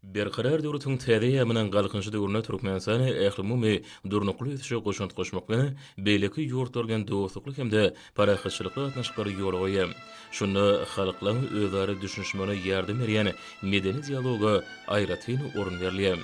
Berkarar döwletiň täze eýýamynyň Galkynyşy döwründe Türkmenistan ählumumy durnukly ösüşe goşant goşmak bilen, beýleki ýurtlar bilen dostlukly hem-de parahatçylykly gatnaşyklary ýola goýýar. Şunda halklaryň özara düşünişmegine ýardam berýän medeni dialoga aýratyn orun berilýär.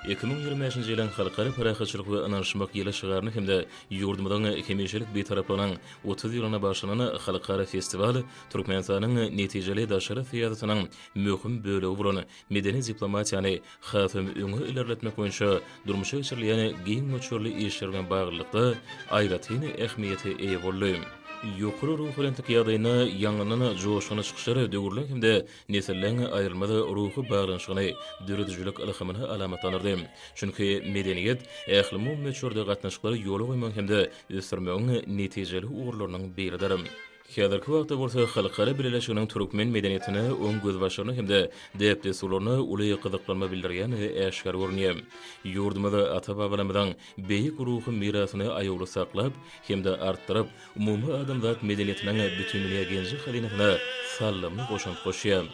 2025-nji ýylyň Halkara parahatçylyk we ynanyşmak ýyly şygaryny hem-de ýurdumyzyň hemişelik Bitaraplygynyň 30 ýyllygyna bagyşlanan halkara festiwal Türkmenistanyň netijeli daşary syýasatynyň möhüm bölegi bolan medeni diplomatiýany hasam öňe ilerletmek boýunça durmuşa geçirilýän giň möçberli işler bilen baglylykda aýratyn ähmiýete eýe boldy. Ýokary ruhubelentlik ýagdaýynda ýaňlanan joşgunly çykyşlar döwürleň hem-de nesilleň aýrylmaz ruhy baglanyşygyny, döredijilik ylhamyny alamatlandyrdy. Çünki medeniýet ählumumy möçberde gatnaşyklary ýola goýmagyň hem-de ösdürmegiň netijeli ugurlarynyň biridir. Häzirki wagtda bolsa halkara bileleşiginiň türkmen medeniýetine, oň gözbaşlaryna hem-de däp-dessurlaryna uly gyzyklanma bildirýändigi äşgär görünýär. Ýurdumyz ata-babalarymyzyň beýik ruhy mirasyny aýawly saklap hem-de artdyryp, umumy adamzat medeniýetiniň bütindünýä genji-hazynasyna saldamly goşant goşýar.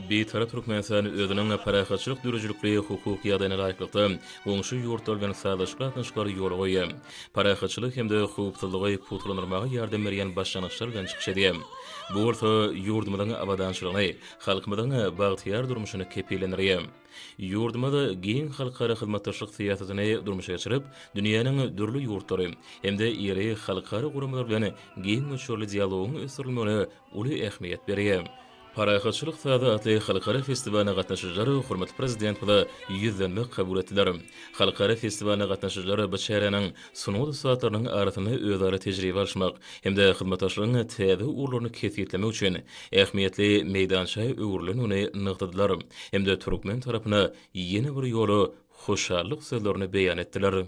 Bitarap Türkmenistan özüniň parahatçylyk döredijilikli hukuk ýagdaýyna laýyklykda, goňşy ýurtlar bilen sazlaşykly gatnaşyklary ýola goýýar. Parahatçylygy hem-de howpsuzlygy pugtalandyrmaga ýardam berýän başlangyçlar bilen çykyş edýär. Bu bolsa ýurdumyzyň abadançylygyny, halkymyzyň bagtyýar durmuşyny kepillendirýär. Ýurdumyz giň halkara hyzmatdaşlyk syýasatyny durmuşa geçirip, dünýäniň dürli ýurtlary hem-de iri halkara guramalar bilen giň möçberli dialogyň ösdürilmegine uly ähmiýet berýär. Parahatçylyk sazy atly halkara festiwalyna gatnaşyjylar hormatly Prezidentimize ýüzlenme kabul etdiler. Halkara festiwalyna gatnaşyjylar bu çäräniň sungat ussatlarynyň arasynda özara tejribe alyşmak hem-de hyzmatdaşlygyň täze ugurlaryny kesgitlemek üçin ähmiýetli meýdança öwrülendigini nygtadylar hem-de türkmen tarapyna ýene bir ýola hoşallyk sözlerini beýan etdiler.